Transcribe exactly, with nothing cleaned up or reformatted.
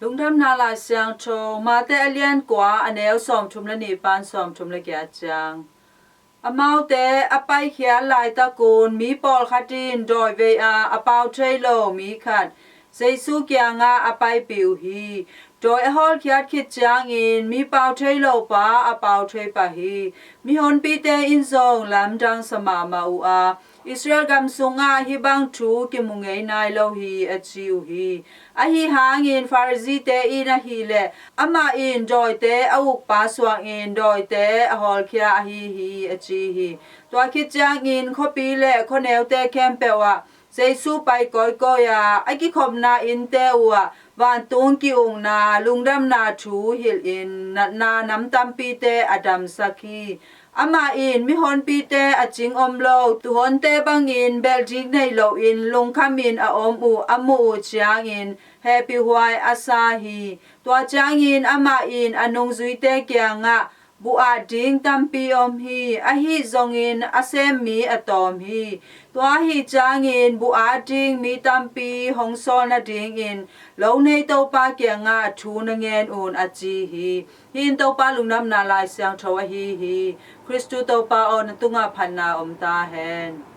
Lungdamna Lai Siangtho, Mate a lian kua, a neu sawmthum le nih pan sawmthum le giat ciang. Amaute a paikhiat laitakun mi pawlkhat in dawivei a a pau thei lo mi khat Jesu kiangah a paipih uh hi. Dawi a hawlkhiat khit ciangin mi pau thei lo pa a pau thei pah hi. Mihonpite in zong lamdang sa mahmah uh a, Israel gam sungah hih bang thu kimu ngei nai lo hi, a ci uh hi. Ahi hangin Pharisee-te in ahih leh amah in dawite a ukpa suangin dawite a hawlkhia ahi hi, a ci hi. Tua khit ciangin khuapi le khuaneute khempeuh ah Jesu pai kawikawi a, a kikhopna innte uhah vantung ki-ukna lungdamna thu hilhin natna nam tampite a damsak hi. Amah in mihonpite a cing om lo tuuhonte bangin belhdik nei loin lungkhamin a om uh a muh uh ciangin hehpihhuai a sa hi. Tua ciangin amah in a nungzuite kiangah, "Buh at ding tampi om hi, ahi zongin a sem mi a tawm hi. Tua ahih ciangin buh at ding mi tampi hong sawl nadingin lo nei Topa kiangah thu na ngen un," a ci hi. Hih in Topa Lungdamna Lai Siangtho ahi hi. Khristu Topa aw, na tungah phatna om ta hen.